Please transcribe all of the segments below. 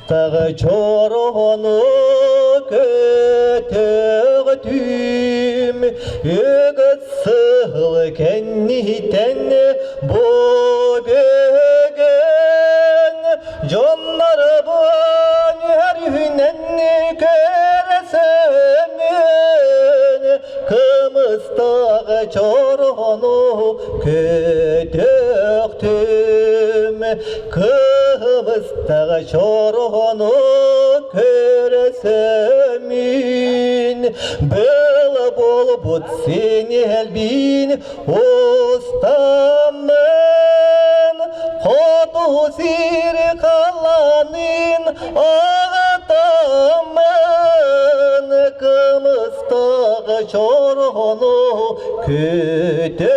Кымыстаҕы чороҕону көтөҕүтүм, үгүс сыл кэнниттэн бу бүгүн дьоннорбун үөрүүнэн көрсөмүн, кымыстаҕы чороҕону көтөхтүм, Кымыстаҕа чороҕону көрөсөмүн, Была буолбут синиэлбин устаммын, Хоту сир халлаанын аҕатаммын, Кымыстаҕа чороҕону көтөхтүм,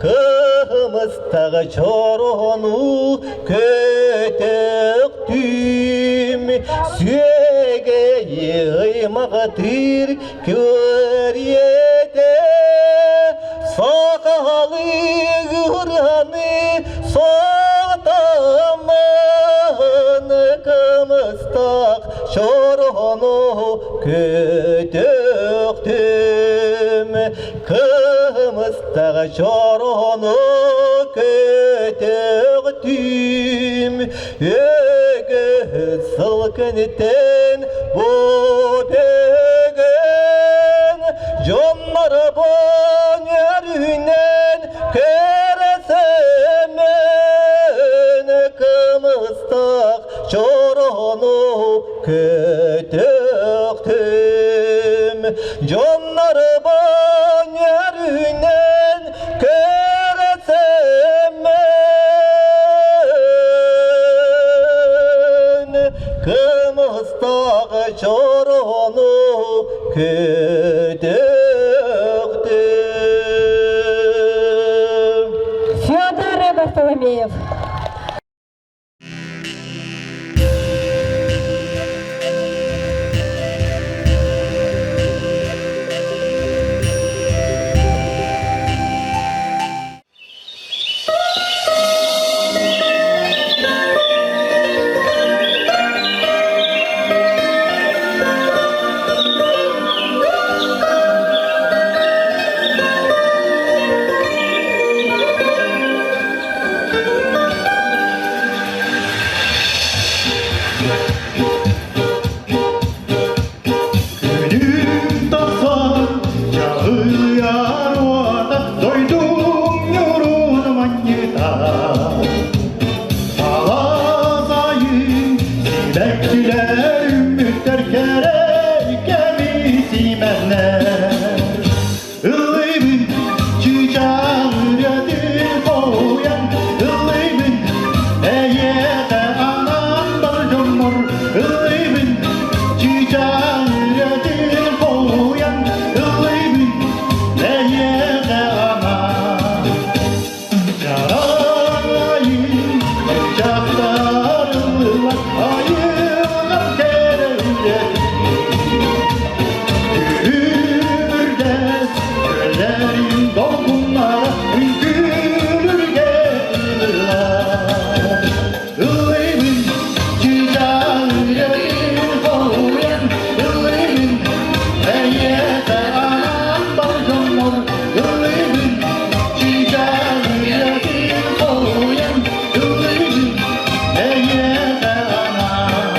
Кымыстаҕа чороҕону көтөхтүм, Сүөгэйи ыймаҕатыыр күөрүйэтэ, Сахалыы ырыаны саатаммын, Кымыстаах чороҕону көтөхтүм, Кымыстаҕа чороҕону көтөхтүм, Өгөт сыл кэнниттэн бу бүгүн дьоннорбун үөрүүнэн көрөсөмүн, кымыстаах чороҕону көтөхтүм, дьоннорбун үөрүүнэн көрөсөмүн, кымыстаах чороҕону көтөхтүм. Федор Варфоломеев. Күнүм тахсан чаҕыйар уота дойдум ньурун манньыта Алаас айын сибэккилэр үмүттэр кэрэ кэми симэннэр Ыллыыбын чыычаах ырыатын хоһуйан, ыллыыбын эйиэхэ анаан бар дьоммор, ыллыыбын чыычаах ырыатын хоһуйан, ыллыыбын эйиэхэ анаан. Чараайын дьахтар ыллылар, айылҕам кэрэ үлэтин. Күлүмүрдэс күөллэрин долгуннара үҥкүүлүргэ ыллылар. Ыллыыбын чыычааҕын хоһуйан, ыллыыбын эйиэхэ анаан бар дьоммор, ыллыыбын чыычааҕын хоһуйан, ыллыыбын эйиэхэ анаан.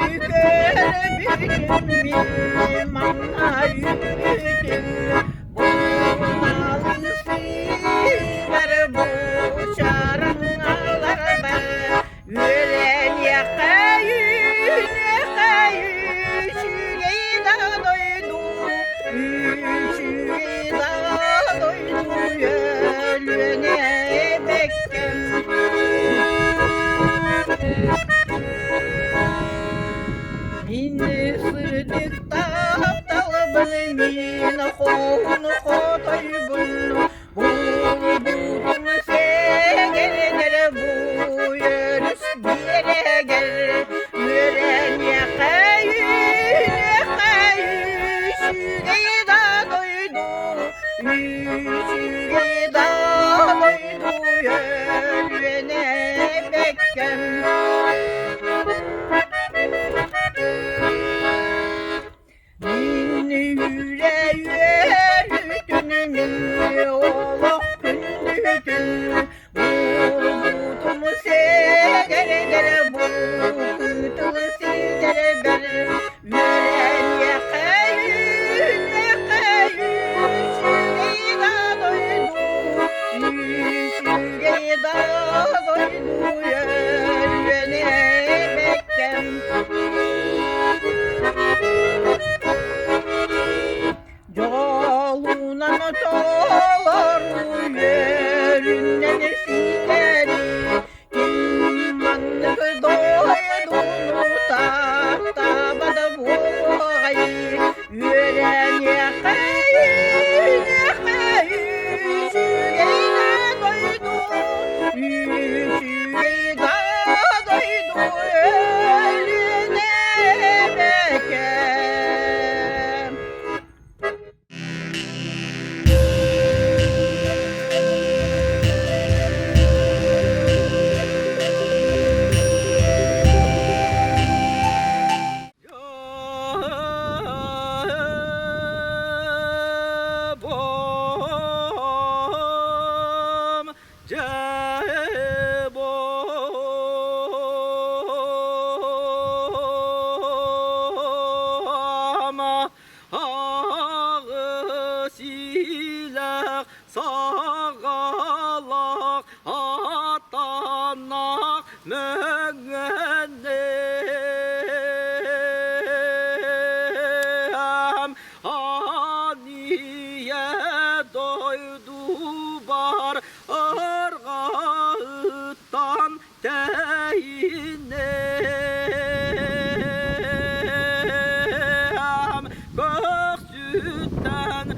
Көрбүтүм мин манна үүтүм Буналын сыыбар бу чараҥаларба Үөрэниэххэ үүнүөххэ үчүгэй да дойду үчүгэй да дойду Өлүөнэ бэккэм. Мин сырдык тапталбын мин хоһун хотойбун Булбутун сэгэрдэр бу өрүс биэрэгэр Үөрэниэххэ үүнүөххэ үчүгэй да дойду Үчүгэй да дойду Өлүөнэ бэккэм. Мин үлэ үөрүүтүн, мин олох күндүтүн, Буолбутум сэгэрдэр, бу кытыл сирдэрбэр Үөрэниэххэ, үүнүөххэ, үчүгэй да дойду, үчүгэй да дойду, Өлүөнэ бэккэм. Дьолунан толору үөрүнэн ситэри, ким маннык дойдуну таптаабат буолуоҕай? Үөрэниэххэ, үүнүөххэ, үчүгэй да дойду, үчүгэй да дойду Өлүөнэ эбэкэм. Силэх саҕалах атанах мөҥөнем Ание дойдубар ырҕаттан тэйинэм Көхсүттэн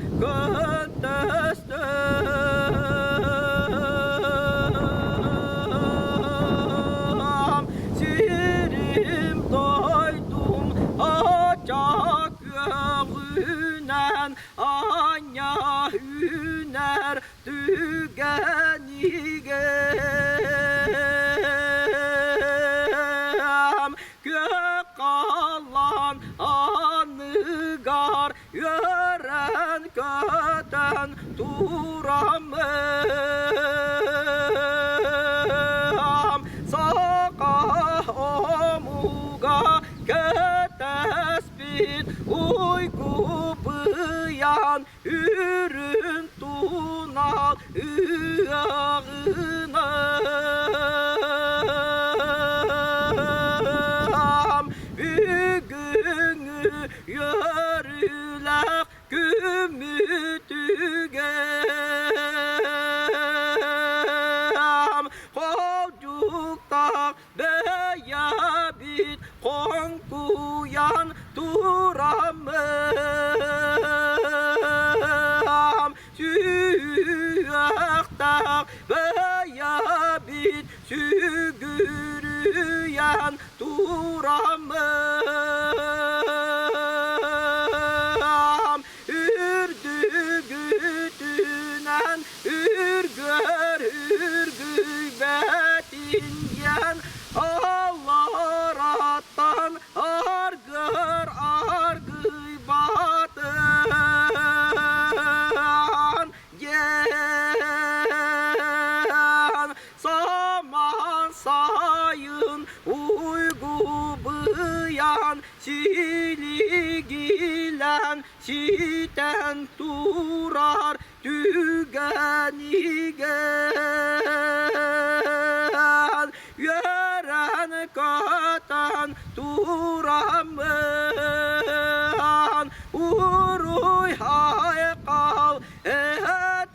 көнтөстөм Сирим дойдум ача күөҕүнэн Аня үнэр түгэнигем Күөх халлаан аныгар үөрэн-көтөн тураммын Саха омуга кэтэспит уйгу быйан үрүн тунал ыаҕынам бүгүҥҥү үөрүүлээх күммүтүгэр. Силигилээн ситэн турар түгэнигэр үөрэн көтөн тураммын уруй айхал этэбиэт.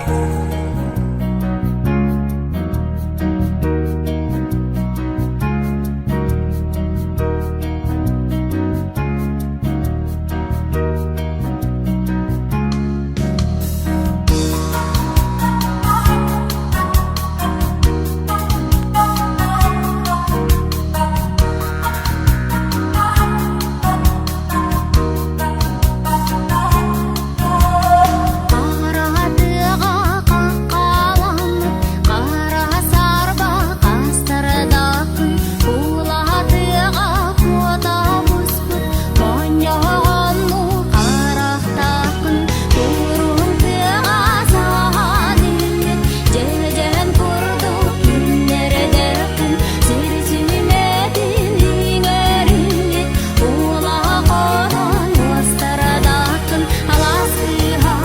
Хара тыаҕа хаххаламмыт хара сарба хастардаахпын, кулаһа тыаҕа куота буспут моонньоҕоннуу харахтаахпын, курун тыаҕа саһан үүммүт дьэдьэн курдук күннэрдээхпин, сир сүмэтин иҥэриммит улахан уостардаахпын, алаас кыыһа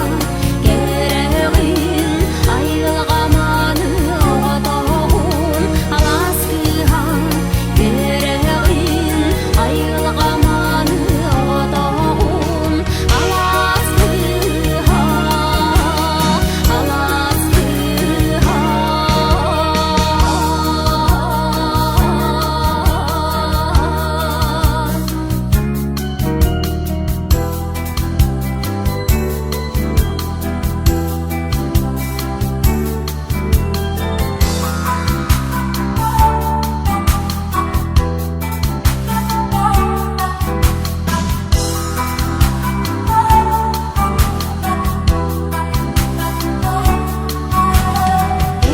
кэрэҕин, айылҕа мааны оҕотоҕун, алаас кыыһа кэрэҕин, айылҕа мааны оҕотоҕун, алаас кыыһа, алаас кыыһа.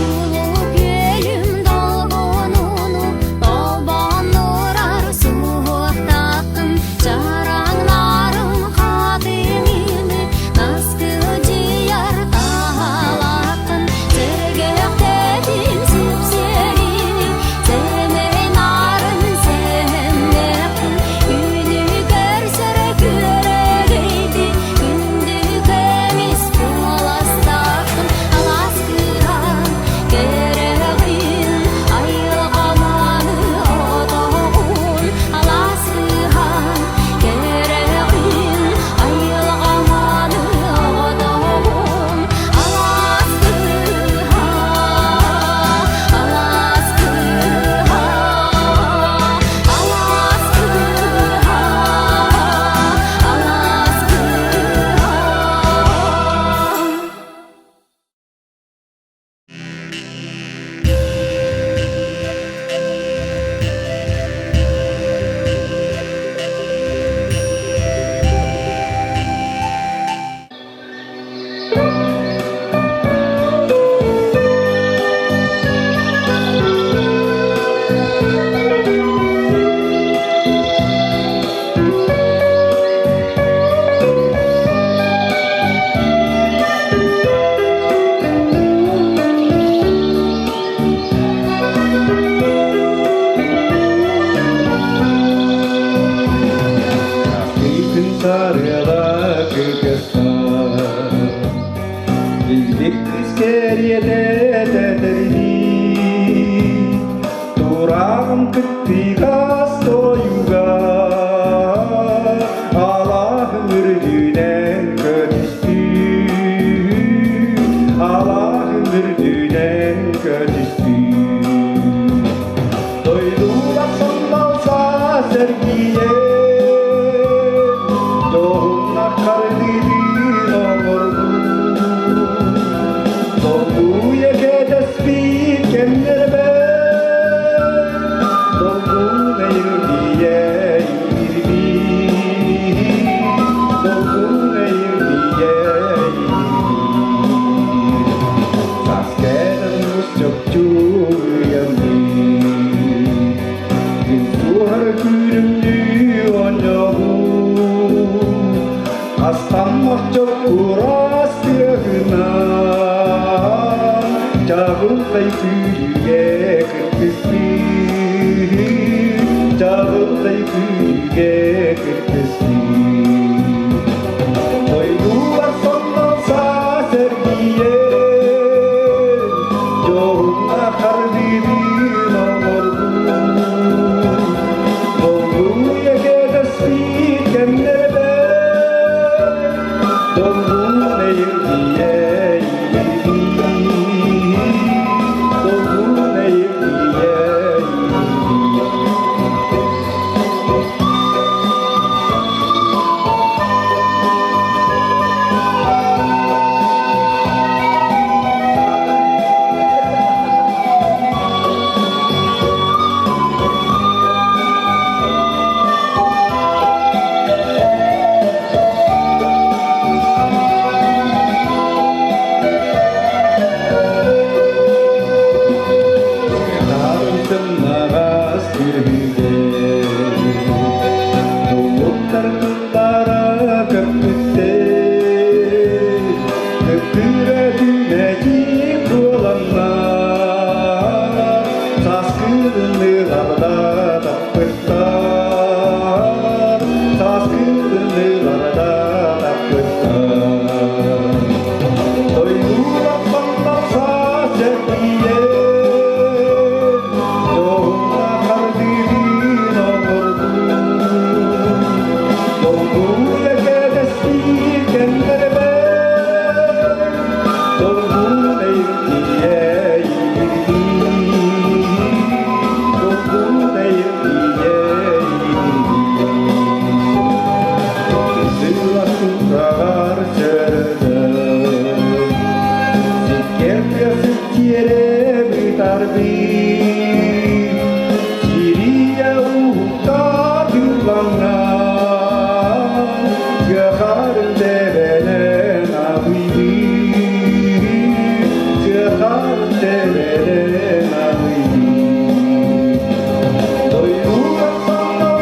Улуу күөлүм долгунуну толбоннурар суһуохтааххын, чараҥнарым хатыҥыны наскылдьыйар таһалааххын, сэргэхтэтин сипсиэрини сэмэй нарын сэһэннээххин, күнү көрсөр күөрэгэйди күндү көмүс куоластааххын, алаас кыыһа кэрэҕин, айылҕа мааны отоҕун, алаас кыыһа кэрэҕин, айылҕа мааны отоҕун, алаас кыыһа, алаас кыыһа, алаас кыыһа, алаас кыыһа. Күн сарыала кыргызстан Билбит кыыс кэриэтэ тэтэрдии Тураҕым кыттыгас тойуга Алаһым үрдүнэн көтүстүү Алаһым үрдүнэн көтүстүү Дойдулар сонналса сэргиен Дьоһуннар хардыытын оҥорбут Долгуйа кэтэспит кэмнэрбэр Долгун эйирдийэ иирбит Долгун эйирдийэ иирбит Саас кэлэн чопчуйаммыт Күн суоһар күүрүмнүү оонньообут Астаммах чоккурас тыаһынан Чаҕылхай күүрүүгэ кыттыспыт Чаҕылхай күүрүүгэ кыттыспыт Дойдулар сонно саас эргийэн Дьоһунна хардыытын оҥорбут Долгуйа кэтэспит кэмнэрбэр Долгун эйирдийэ иирбит харбыы Сирия уһуктар дьуллаҥҥа Кыахарын тэбэнэн абыйбыт Кыахарын тэбэнэн абыйбыт Дойдуга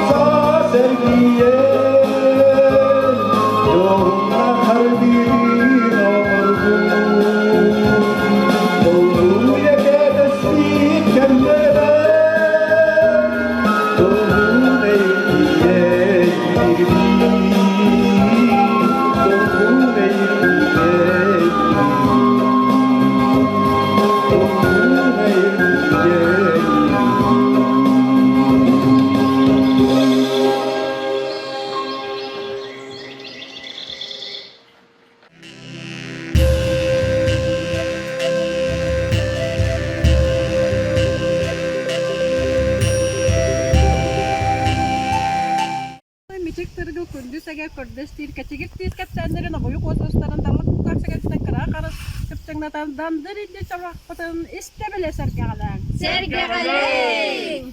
саас эргийэн Дьоһунна харбыытын оҥорбут Долгуйа кэтэспит кэмнэрэ Долгун эйгийэ киирбит Долгун эйгийэ Долгун эйгийэ Мичик тыргыл күндү сэгэ көрдөс диир кэчигир тиис кэпсээннэрин обуйук уотустарын даллык кукар сэгэтиттэн кыра харыс кыпчаҥнатан дандыр илдьи чабахпытын истэ билэ сэргэҕэлээҥ. Сэргэҕэлээҥ!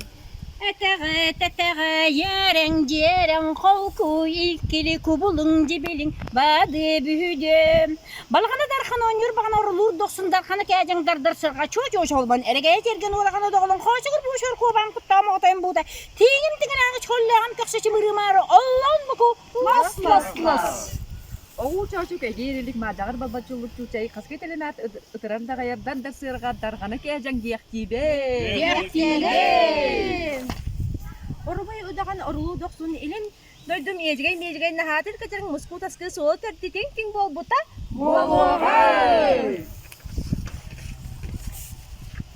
Этэҕэ, тэтэҕэ, ерэҥ, дьиэрэҥ, холку, иккили, кубулуҥ, дьибилиҥ, бады бүһүдүм. Балаҕана дархан оонньуур баҕана орулуур дохсун дарханы кээдьэҥ дардар сырҕа чуо-чуо чолбон эрэгэйэ тиэргэн уолаҕана доҕолоҥ хоочугур буучур куобаан куттаам оҕотойум буута тииҥим тиҥирээҕи чоллооҕум көхсө чымырыымаары оллоон буку лас лас лас Оҕуу чоочук эдиир илик маадаҕар балбаччыллык чуучай хаскы тэлэмээт ытыран даҕайардан да сыарҕа дарҕана кээдьэҥ диэхтиибэ. Диэхтиибэ. Орубай удаҕан орулуу дохсун илин дойдум иэдьигэй-миэдьигэй наһаатыр кэчэриҥ мускуу таскыы суола төрдүтүн киҥ буолбута Буолуоҕай.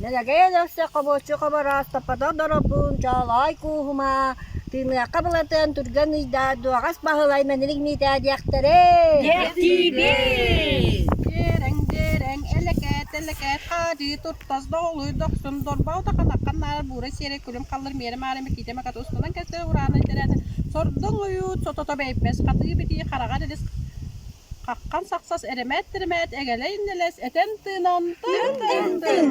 Нэлэгэй өлөксө хобуоччу хобороос топпотох дороппуун чоолоой кууһума тыыныахха былатыан түргэн ыйдаа дуоҕас баһылай мэнирик миитээ диэхтэрэ Диэхтиибит. Дьиэрэҥ, дьиэрэҥ, элэкээт, элэкээт, хаадьыы, туртас, доҕолуй, дохсун, дорбоо утаханаххан наарар буура сиэрэй күлүм халлар миэрэ маары микиитэ маката устунан кэлсэр ураанай тэрээтэ сордоҥ ойуут сотото бэйбэс хатыы битии хараҕа дэлис хаххан сахсас эрэмээт-тирэмээт эгэлэй иннэлэс этэн тыынан тын-тын-тын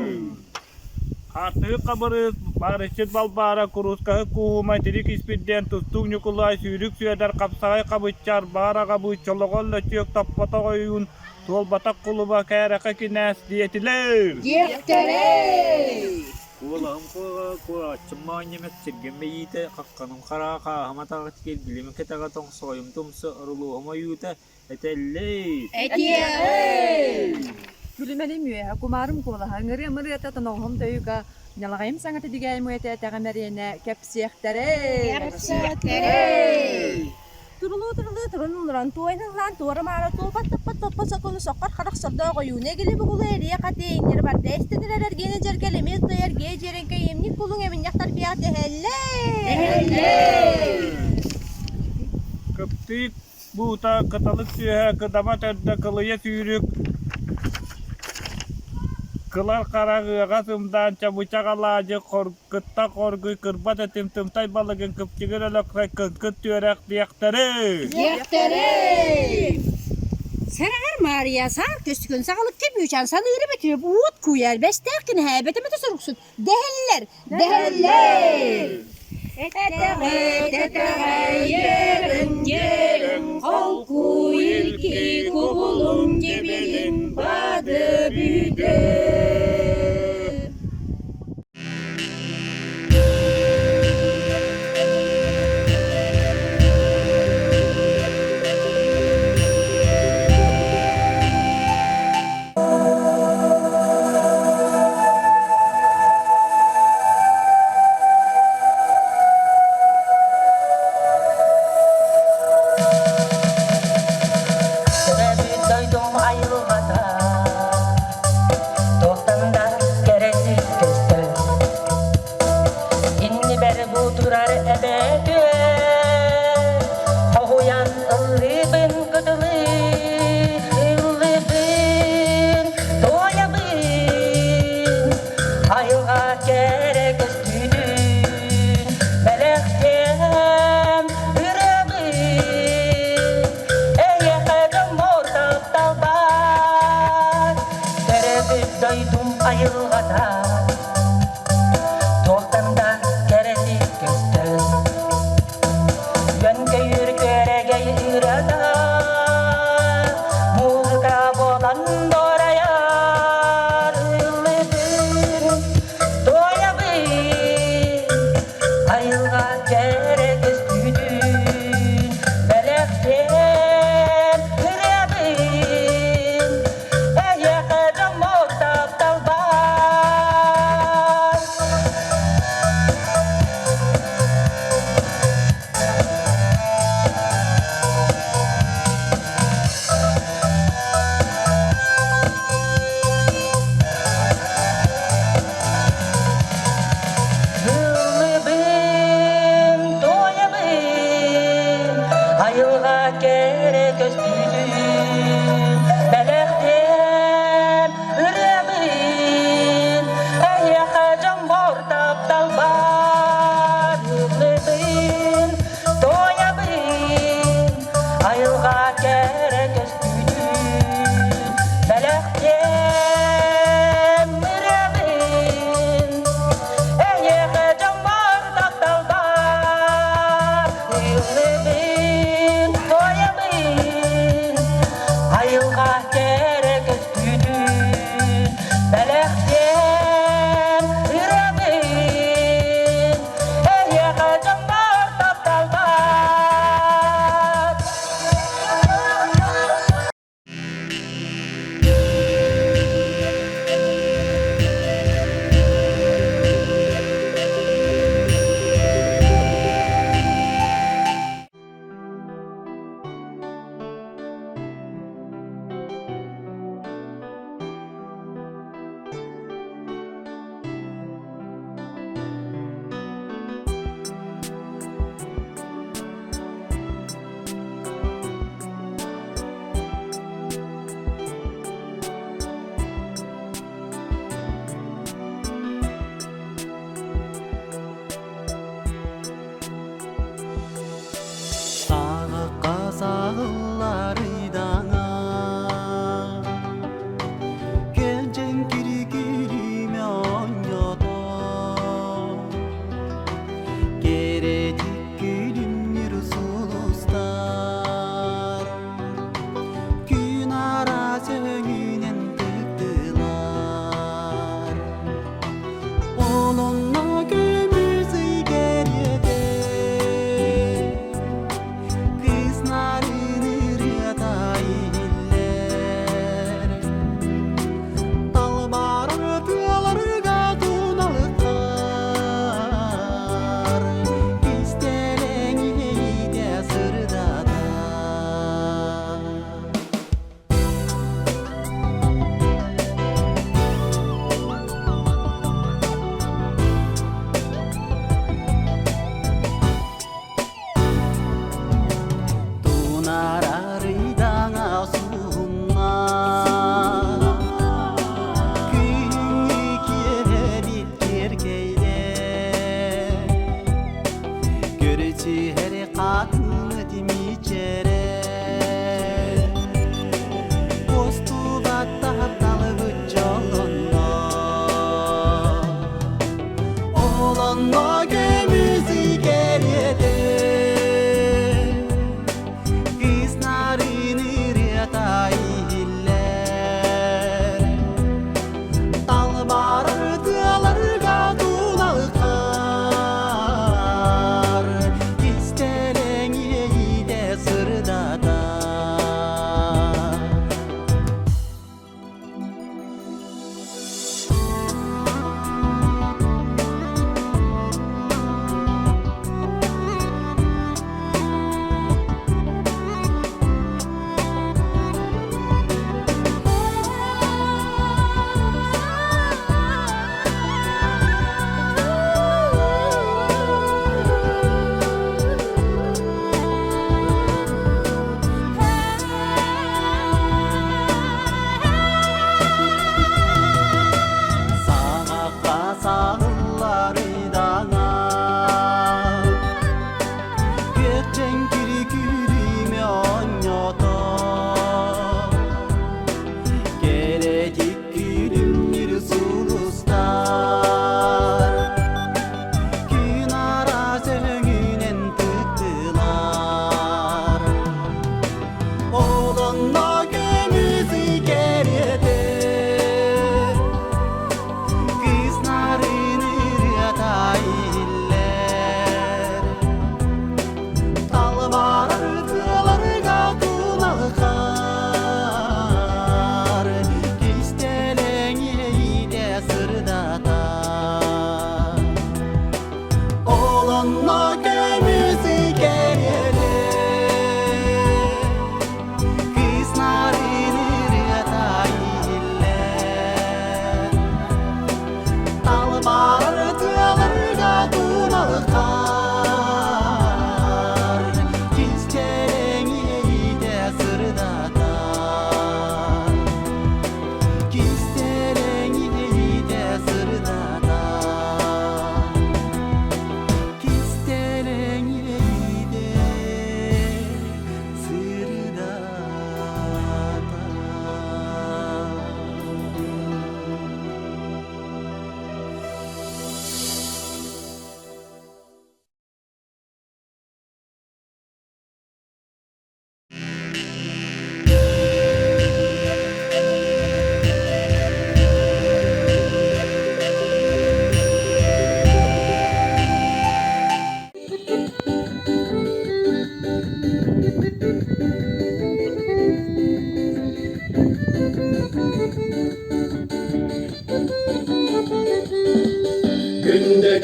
Хартыһык хабырыыс, барыччыт Балбаара, куруускаһыт Кууһума, Тирик Испирдиэн, Тустуук Ньукулай, Сүүрүк Сүөдэр, Хапсаҕай Хабыччар, Баар Аҕабыыт, Чолоҕон Лөчүөк, Топпотох Ойуун, Туолбатах Кулуба, Кээрэхэ Кинээс диэтилэр. Диэхтэрэй! Куолаһым куоҕа, курааччым моонньумэт, сиргим мэйиитэ, хахханым хараҕа, хааһым атаҕа, киргилим кэтэҕэ, тоҥсоҕойум тумса, орулуоһум ойуута, Этэллэй! Этиэҕэй! Күлүмэлим үөһэ, кумаарым куолаһа, ыҥырыам ырыата, тоноҕоһум тойуга, ньалаҕайым саҥата дигээйим уйата этэҕим эриэнэ, кэпсиэхтэрэй! Кэпсиэхтэрэй! Турулуу-турулуу турун олорон, туойан ыллаан туора-маара туолбат-таппат топпот сокуону соххор харах сордоох ойууну эгили-бугулу эриэ-хатыы иҥнэри барда эстэн эрэр эргиэнэ дьэргэл эмиэ ытыйар гиэ дьиэрэҥкэй эмньик кулуҥ эминньэх тарбыйах дэһэллэй! Дэһэллэй! Кыптыык буута, кыталык түөһэ, кыдама төрдө, кылыйа сүүрүк, кылар харах, ыаҕас ымдаан, чабычах алаадьы, кытта хоргуй, кырбат этим, тымтай балыгын, кыпчыгыр өлөксөй, кыҥкыт түөрэх диэхтэрэй! Диэхтэрэй! Сараҕар Маарыйа саар көстүкүн саҕалыкка бүүчээн саныыры бөтүөп уот куйаар бэстээх кинэһээбэтэ мөтө суруксут дэһэллэр Дэһэллэр! Этэҕэ, тэтэҕэ, ерүн, ерүн, холку илки кубулуҥ дьибилин бады бүдө. Төрөөбүт дойдум айылҕата туохтан да кэрэтик көстөр. Иннибэр бу турар эбэтүө хоһуйан ыллыыбын кытылыы ыллыыбын туойабын айылҕа кэрэ көстүүтүн бэлэхтиэм ырыабын эйиэхэ дьоммор тапталбар төрөөбүт дойдум айылҕата.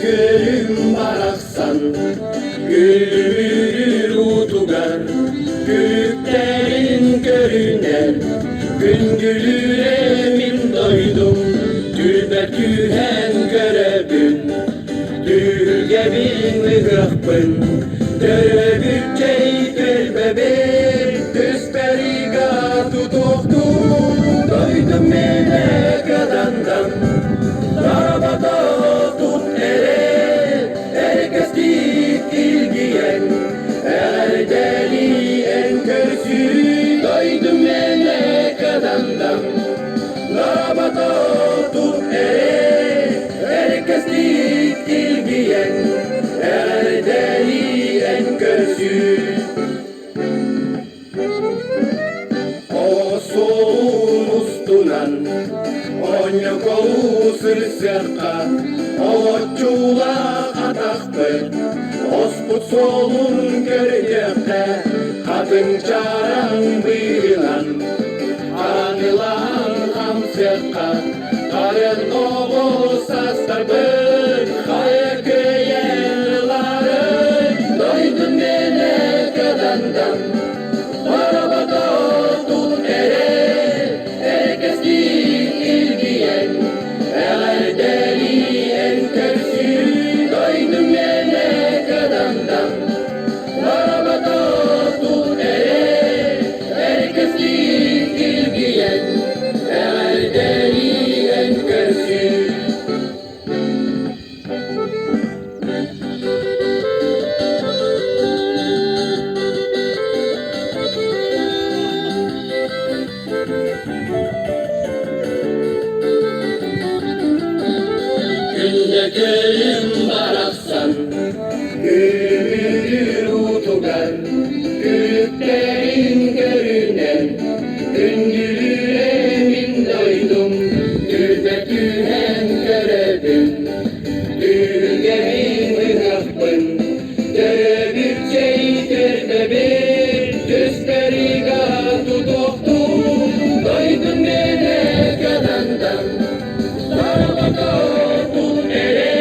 күөлүм барахсан Күлүмүрүр уутугар Күлүктэрин көрүнэн Күндүлүүрэ мин дойдум Түлбэ түһэн көрөбүн Түһүлгэбин ыһыахпын Төрөбүт чэй төлбөбүн Түспэрига тутуохтуу Дойдум мэнэ кадандам Дарабата тут эрэ Эркэстик илгийэн Эҕэрдэлии эн көрсүү Дойдум мэнэ кадандам Дарабата тут эрэ Эркэстик илгийэн Эҕэрдэлии эн көрсүү Оҕосуолун устунан Онньоколуу сырсыахха Олоччулаах атахпыт Оспут суолун көрүөххэ Хатыҥ чараҥ быыһынан Хаҥылаан хамсыахха Харын оҕо састарбыт Хайа күөйэн ыларын Дойдум миэнэ кыдандам Барабатотун эрэ Эркэстиин илгийэн Эҕэрдэлии эн көрсүү Дойдум миэнэ кыдандам Барабатотун эрэ Эркэстиин илгийэн Эҕэрдэлии эн көрсүү. Күндэ күөлүм барахсан Күлүмүрдүүр уутугар Күлүктэрин көрүнэн Күндүлүүрэ мин дойдум Түлбэ түһэн көрөбүн Түһүлгэбин ыһыахпын Төрөбүт чэй төрбөбүт Түспэрига тутуохтуу Дойдум мэнэ кадандам Дарабата тут эрэ.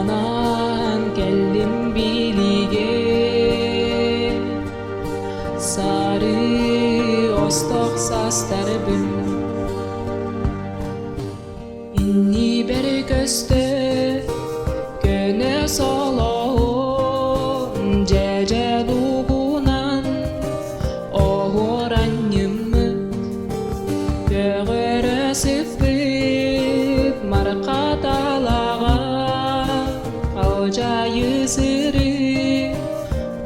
Санаан кэллим билигин, Сары остох састарбын. Иннибэр көстөр көнө солоһун дьэдьэ лугунан оһуоранньыммыт көҕөрө сыппыт марха талаҕа алдьайы сырыы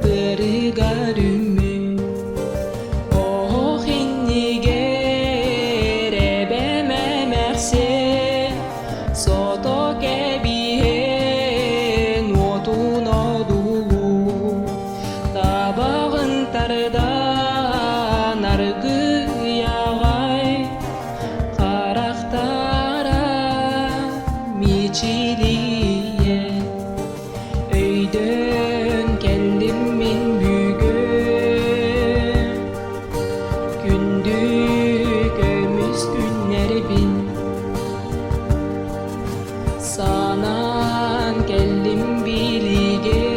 тыарыгар үммүт Оһох иннигэр эбэм эмээхсин сото кэбиһэн уотун одуулуу табаҕын тардан аргыйаҕай харахтара мичилийэ Өйдөөн кэллим мин бүгүн, күндү көмүс күннэрбин. Санаан кэллим билигин,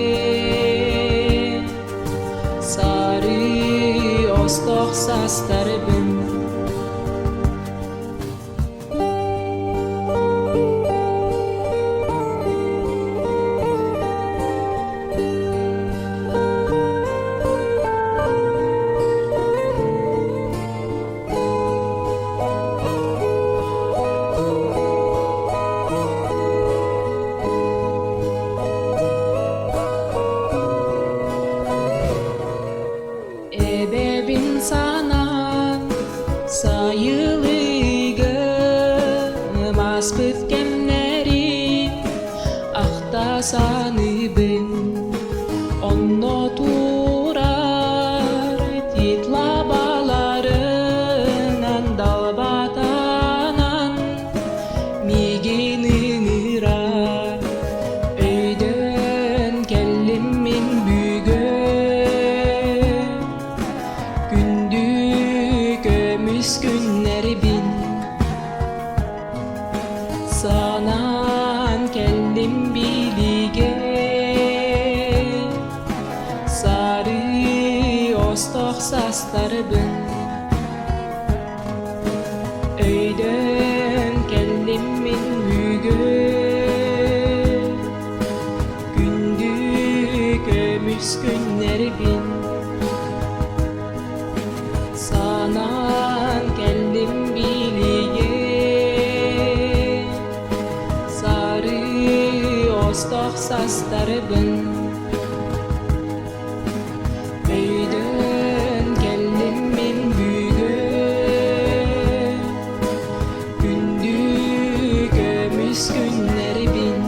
сары остох састарбын. Эбэбин санаан сайылыгым ааспыт кэмнэрин ахта саныыбын. Онно турар тиит лабаларынан далбатанан миигин ыҥырар. Өйдөөн кэллим мин бүгүн Күндү көмүс күннэрбин Санаан кэллим билигин Сары остох састарбын Өйдөөн кэллим мин бүгүн Күндү көмүс күннэрбин Санаан кэллим билигин Сары остох састарбын Өйдөөн кэллим мин бүгүн Күндү көмүс күннэрбин.